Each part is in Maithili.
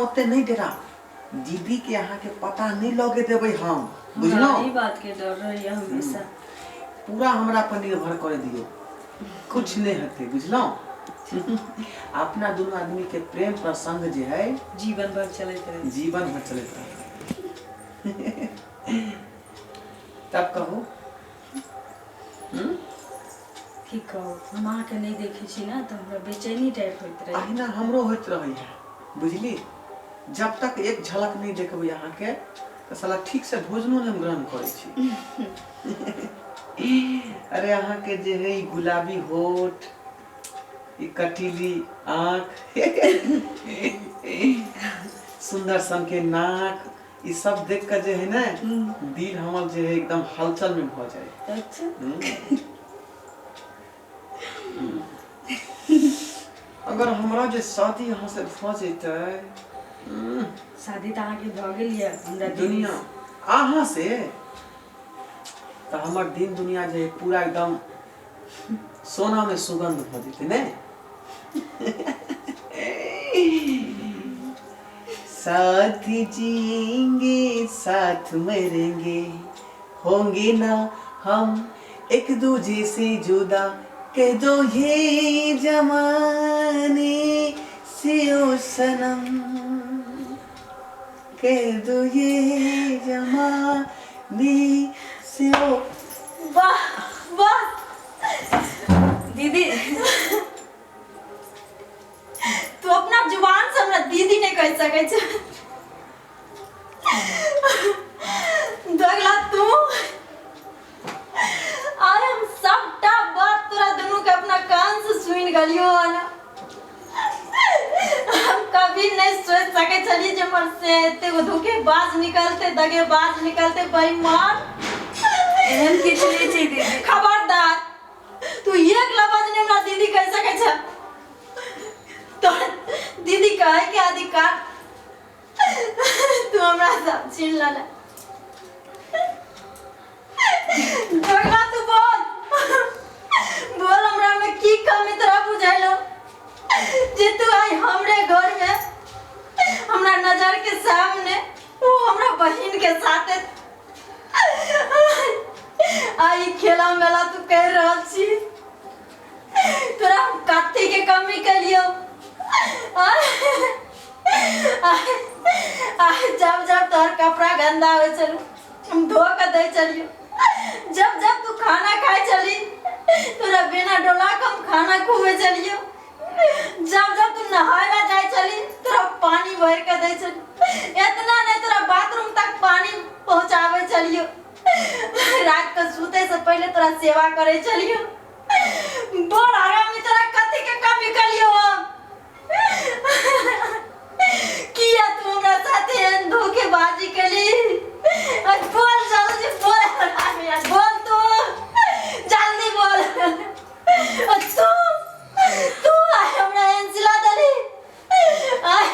ओते नहि डरा दीदी के अहाँके पता नहि लगे देबै हम हमरा बुझलहुँ ई बात के डर रहैया हमेशा पूरा हमरा पर निर्भर करे दियौ कुछ नहि हेतै बुझलहुँ अपना दुनू आदमी के प्रेम प्रसंग जे है जीवन भर चलैत रहे जीवन भर चलैत रहत तब कहू की कहू हम अहाँके नहि देखै छी ने तऽ हमरा बेचैनी टाइप होइत रहै अहिना हमरो होइत रहै है बुझली जब तक एक झलक नहि देखबै अहाँके तऽ साला ठीक से भोजनो नहि हम ग्रहण करै छी अरे अहाँके जे है ई गुलाबी होठ ई कटीली आँख सुंदर सन के नाक ई सब देख के जे है ने दिल हमर जे है एकदम हलचल में भऽ जाए अच्छा अगर हमरा जे शादी यहाँ से भऽ जेतै शादी तऽ अहाँके भऽ गेल यऽ हमरा दीदी दुनिया अहाँ से तऽ हमर दिन दुनिया जे है पूरा एकदम सोना में सुगंध भऽ जेतै ने साथ जिएंगे साथ मरेंगे होंगे ना हम एक दूजे से जुदा कह दो ये जमाने से ओ सनम कह दो ये जमाने से ओ वाह वाह दीदी तू अपना जुबान से हमरा दीदी नहि कहि सकै छै दगला तू आइ हम सबटा बात तोरा दुनू के अपना कान से सुनि गेलियो हन हम कभी नहीं सोच सके छलिए जे हमर से एते गो धोखेबाज निकलते दगेबाज निकलते बेईमान एहन किछु नहि छै दीदी खबरदार तू एक लफज नहि हमरा दीदी कहि सकै छ तोहर दीदी कहे के अधिकार तू हमरा सब छीन लेले झगड़ा तू बोल बोल हमरा में की कमी तोरा बुझाइलो जे तू आई हमरे घर में हमरा नजर के सामने वो हमरा बहिन के साथे आई खेला मेला तू कर रहल छी तोरा हम कथी के कमी कलियो जब जब तोहर कपड़ा गंदा होइ छल हम धो के दै छलियो जब जब तू खाना खाइ छली तोरा बिना डोला के हम खाना खुबै छलियो जब जब तू नहाय ला जाइ छली तोरा पानी भर के दै छली इतना नहीं तोरा बाथरूम तक पानी पहुंचाबै छलियो रात के सुते से पहले तोरा सेवा करे छलियो बोल हरामी तोरा कथी के कमी कलियो हम किया तू हमरा साथे एहन धोखेबाजी केली अरे बोल जल्दी बोल हरामी बोल तू जल्दी बोल आ तू तू आइ हमरा एहन सिला देली आइ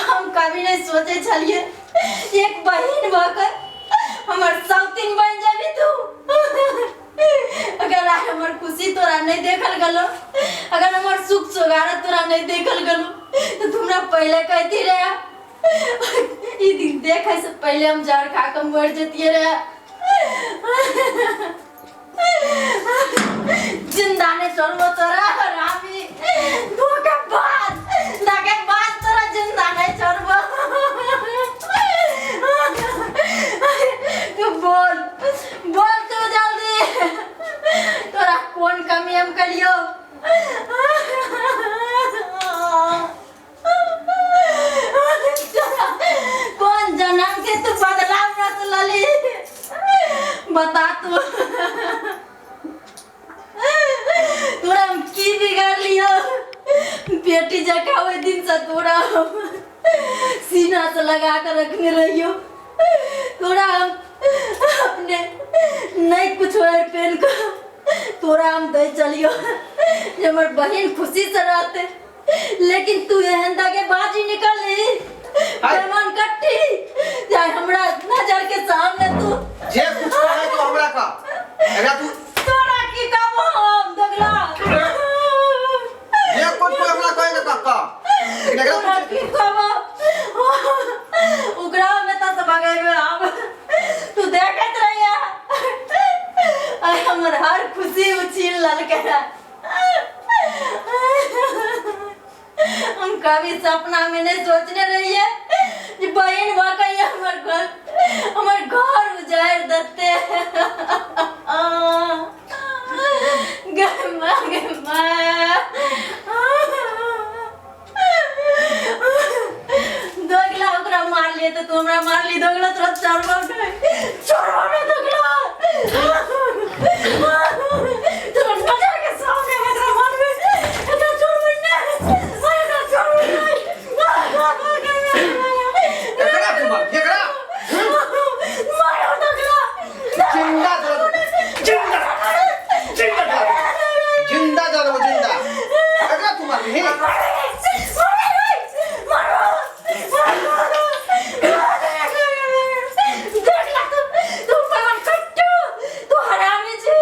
हम कभी नहीं सोचे छलिए एक बहिन भऽ कऽ हमर सौतीन बन जाबी तू अगर आइ हमर खुशी तोरा नहीं देखल गेलो अगर हमर सुख सोगारत तोरा नहीं देखल गेलो तो तू हमरा पहले कहती रहे ई दिन देखे से पहले हम जहर खा के मर जतिए रहे जिंदा ने छोड़बो तोरा हरामी धोखेबाज धोखेबाज तोरा जिंदा नहीं छोड़बो तू बोल बोल तू जल्दी तोरा कोन कमी हम करियो कोन जन्म के तू बदला व्रत लली बता तू तोरा हम की बिगाड़ लियो बेटी जका ओहि दिन से तोरा हम सीना से लगा कर रखने रहियो तोरा हम अपने नहीं कुछ वेयर पहन कर तोरा हम दै चलियो जे हमर बहिन खुशी से रहते लेकिन तू एहन दगे बाजी निकलली बेमन कट्टी जाय हमरा नजर के सामने तू जे कुछ कहे तो हमरा का एकरा तू तोरा की कहबो हम दगला जे कुछ कोई हमरा कहे का का एकरा तोरा की की कहबो, ओकरा हम एतऽ से भगेबै आब। तू देखैत रहिया, आइ हमर हर खुशी उ छीन लेलकै। हम कभी सपना में नहीं सोचने रहिए जे बहन भऽ के हमर घर उजाड़ि देते। गे माँ, गे माँ, दोगला, ओकरा मारलिए तऽ तू हमरा मारली। दोगला, तोरा चढ़बो नहि, छोड़बो नहि। दोगला, तोरा नजर के सामने एकरा मारबै। एकरा छोड़बै नहि, एकरा छोड़बै नहि। एकरा तू मार, एकरा। मारो दोगला। जिंदा जला, जिंदा, जिंदा जला, जिंदा जला देबो जिंदा। एकरा तू मारबी हे? तू कट्टू, तू हरामी छी,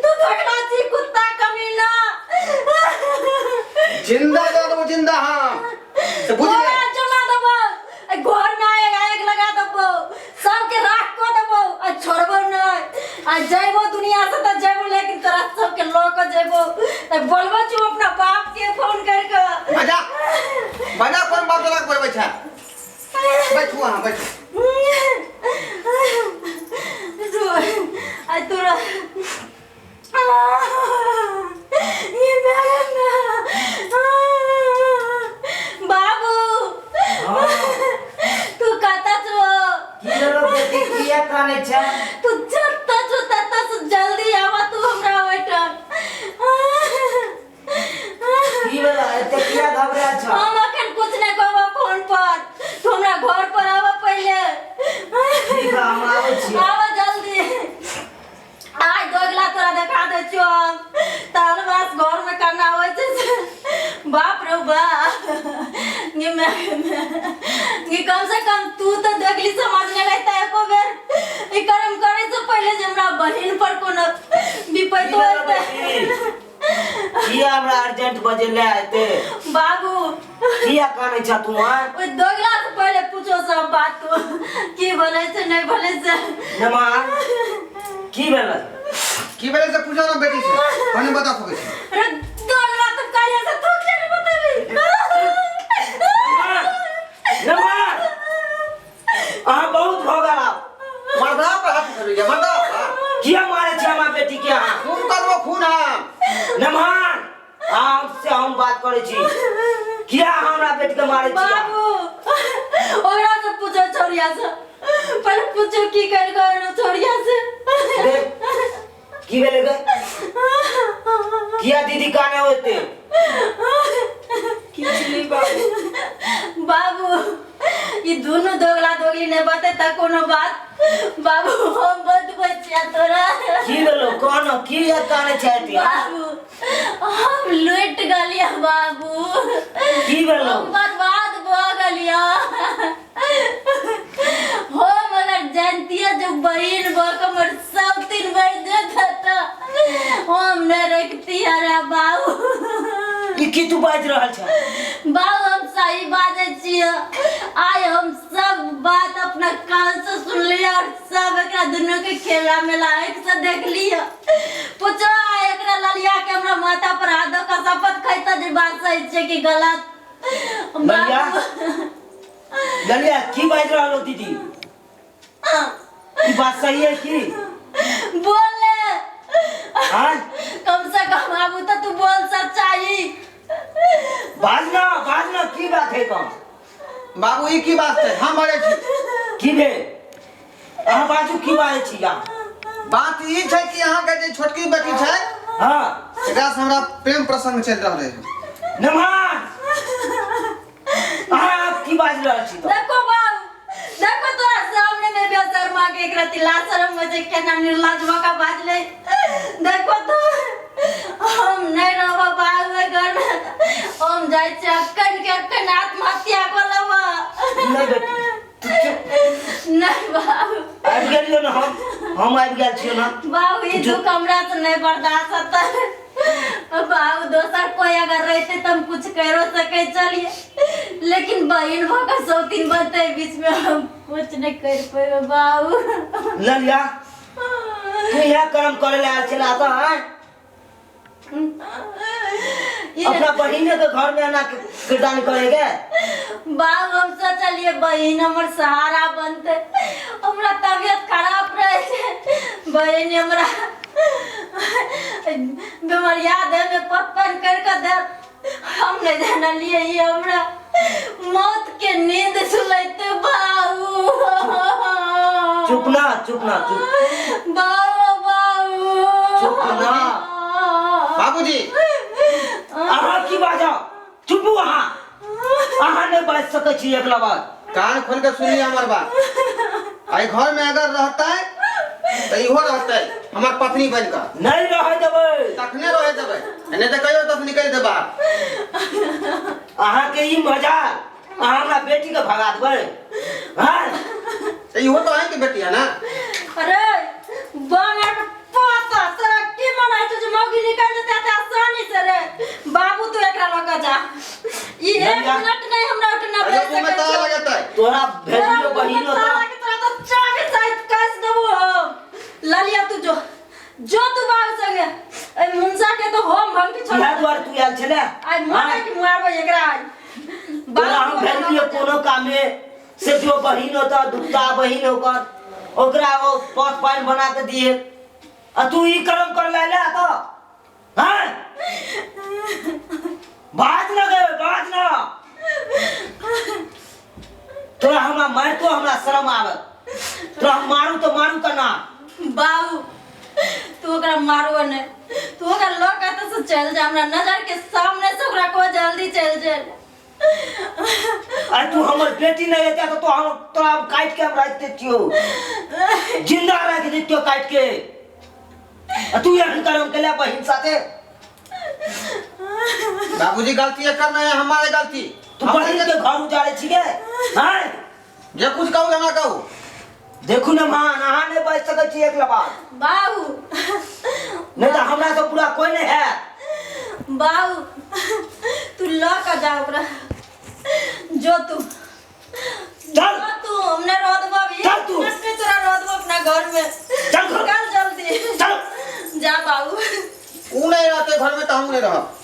तू दोगला छी, कुत्ता कमीना। जिंदा जला देबो जिंदा हम से, बुझ तोरा जला देबो, घर में आग आग लगा देबो, सबके राख कऽ देबो आ छोड़बो नहि। आ जैबो दुनिया से तऽ जैबो, लेकिन तोरा सबके लऽ कऽ जैबो। बोलबो छु अपना बाप के फोन करके। बजा, बजा, कोन बात तोरा बोलबै छै? बैठू, अहाँ बैठू। आ तोरा ये बाबू, तू कतऽ छो? की भेलो बेटी, किया कानै छै? तू जतऽ छो ततऽ से जल्दी आवा तू हमरा ओहिठाम। की भेलो, एते किया घबरायल छ? हम अखन कुछ नहीं कहबो फोन पर, तू हमरा घर पर आवा पहिले। ठीक है, हम आबै छी। आवा जल्दी। आइ दोगला, तोरा देखा दै छियौ हम। तहन बस घर में कन्ना होइ छै से। बाप रे बाप, गे मैं गे, कम से कम तू तऽ देखली, समझने रहता एको बेर ई कर्म करे से पहिले जे हमरा बहिन पर कोनो विपत्ति की भेलो होतै। बेटी? किया हमरा अर्जेंट बजेले एते? बाबू। किया कानै छ तू, हाँ? ओहि दोगला से पहिले पूछो सब बात तू, की भेलै से नहि भेलै से। नमान, की भेलै? की भेलै से पूछो ना बेटी से, हम बता सकै छी। अरे दोगला, तू काहे से तू किया नहीं बतेबी? नमान, अहाँ बहुत भऽ गेल आब। मर्दा पर हाथ उठेलियै मर्दा पर? किया मारै छी हमरा बेटी के अहाँ? खून करबो खून हम। नमान, अहाँ से हम बात करै छी, किया हमरा बेटी के मारै छी? बाबू, ओकरा से पूछो, छोरिया से पहिले पूछो की कर कर छोरिया से। रे, की भेलै गे? किया दीदी काने होते? किछु नहि बाबू। बाबू, ई दुनू दोगला दोगली नहीं बते त कोनो बात। बाबू, हम बतबै छियै तोरा। की भेलो, कहनो, की काने छै एते? बाबू, हम लुटि गेलियै बाबू। की भेलो? हम बर्बाद भऽ गेलियै। हम अगर जानतियै जो बहिन भऽ कऽ हमर सब दिन बढ़ जेतै तऽ हम नहि रखती। अरे बाबू। ई की तू बाजि रहल छ? बाबू, हम सही बाजै छियै। आइ हम सब बात अपना कान से सुनलियै और सब एकरा दुनू के खेला मेला आँखि से देखलियै। पूछो आइ एकरा ललिया के, हमरा माथा पर हाथ दऽ कऽ शपथ खैता जे बात सही छै कि गलत। ललिया? बाबू। ललिया, की बाजि रहल हो दीदी? ई बात सही है की? बोल ले। हाँ? कम से कम आबू तऽ तू बोल सच्चाई। बाजना, बाजना, की बात है कम? बाबू, ई की बात छै? हम मरै छी। की भेल? अहाँ बाजू, की बाजै छी अहाँ? बात ई छै कि अहाँके जे छोटकी बेटी छै, एकरा से हमरा प्रेम प्रसंग चलि रहलै हन। नमन, अहाँ आब की बाजि रहल छी तऽ? देखो बाबू, देखो, तोरा सामने में बेशर्मा के एकरा तिला शर्म में जे केना निर्लज भका बाजले। देखो तो, हम नहीं रहब बाबू घर में, हम जाइ छी अक्कन के अक्कन आत्महत्या कऽ लेब। नहि बेटी, तू चुप। नहीं बाबू। आबि गेलियौ ने हम आबि गेल छियौ ने। बाबू, ई दुख हमरा से नहीं बर्दाश्त होता बाबू। दोसर कोई अगर रहते तो हम कुछ करो सके चलिए, लेकिन बहिन भऽ कऽ सौतीन बनतै बीच में हम कुछ नहीं कर पेबै बाबू। ललिया, तू इएह कर्म करे ले आयल छला तऽ आँय? अपना बहिने के घर में एना किरदानी करेगे? बाबू, हम सोचलिए बहिन हमर सहारा बनते। हमरा तबियत खराब रहे छै, बहिन हमरा बीमारिया दे में पतपन कर के दे, हम नहीं जानलिए ई हमरा मौत के नींद सुलैते बाबू। चुप ना, चुप ना, चुप। बाबू, बाबू। चुप ना। बाबूजी। अहाँ की बाजब? चुपू अहाँ, अहाँ नहीं बाजि सकै छी एकला बात। कान खोल के सुनिए हमर बात। आई घर में अगर रहता है तो इहो रहते हमार पत्नी बन कर। नहीं रहे देबै। तखने रहे देबै, नहीं तो कहियो तक निकल देबा। अहाँ के ई मजा, अहाँ हमरा बेटी के भगा देबै? हाँ? तो इहो तो है के बेटी है ना। अरे बांगा के पाता, तोरा की मन है जे मौगी निकल जेतै एते आसानी से? रे बाबू, तू एकरा लऽ कऽ जा, ई एक गंगा। मिनट नहीं हमरा उठना अरे पड़ि मुंह में सकै ताला छौ। लगेतै। तोरा तोरा भेजियो मुँह में बहिन ताला होता के तोरा तो चाबी सहित कस देबो हम। ललिया, तू जो जो तू बाबू संगे ए मुंसा के तो हम भंगी छोड़। इएह दुआरे तू आयल छले? आइ मोटा की मारबै एकरा आइ। तोरा हम भेजलियो कोनो कामे से जो बहिन होता, दुत्ता बहिन होकर ओकरा ओ पथ पानि बना के दिए, आ तू ई कर्म कर ले ले तो हाँ बाज न गए, बाज न। तोरा हमरा मारतो हमरा शरम आवे। तोरा हम मारू तो मारू केना? बाबू, तू ओकरा मारबो नहीं, तू ओकरा लऽ के एतऽ से चलि जा, हमरा नजर के सामने से ओकरा कहो जल्दी चलि जाए। अरे तू हमर बेटी नहीं रहता तो हम तोरा हम काट के हम राख देतियो, जिंदा राख देतियो काट के। आ तू एहन कर्म केला बहिन साथे? बाबूजी, गलती एकर नहीं है, हमारे गलती। तू बहिन के घर उजाड़े छिके? हाँ? जे कुछ कहू हमरा कहू। देखू ने माँ, अहाँ नहीं बाजि सकै छी एकला बात। बाबू। नहीं तो हमरा से पूरा कोई नहीं है। बाबू, तू लऽ कऽ जा ओकरा, जो तू। चल। जो तू, हमने रह देबो अभी। चल तू। मिनट में तोरा रह देबो अपना घर में। चल घर। निकल जल्दी। चल। जा बाबू। ऊ नहीं रहते घर में तो हम नहीं रहब,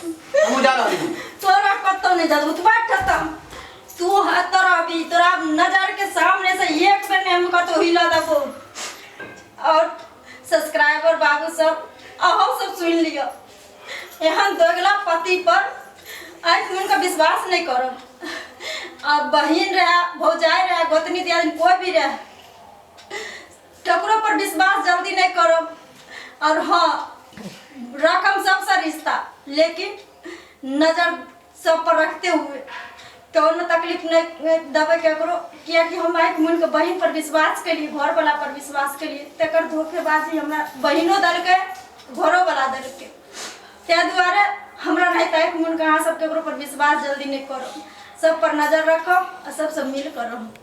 हम जा रहली हूँ। तोरा कतौ नहीं जा देबो, तू बैठ खत्म। तू हतर अभी तोरा नजर के सामने से एक बेर नहीं हम कतौ हिला देबो। और सब्सक्राइबर बाबू सब, अहो सब सुन लियो, एहन दोगला पति पर आँखि मुनि के विश्वास नहीं करब। अब बहिन रहे, भौजाई रहे, गोतनी दियादिन कोई भी रहे, ककरो पर विश्वास जल्दी नहीं करब। और हाँ, रकम सबसे रिश्ता, लेकिन नजर सब पर रखते हुए कोनो तकलीफ नहीं देबै ककरो, कियाकि हम आँखि मुनि के बहिन पर विश्वास केलिए, घर वाला पर विश्वास केलिए, तकर धोखेबाजी हमरा बहिनो देलकै, घरो वाला देलकै। ताहि दुआरे हमरा नहीं तऽ आँखि मुनि के अहाँ सब ककरो पर विश्वास जल्दी नहीं करब, सब पर नजर रखब आ सबसँ मिल कर रहब।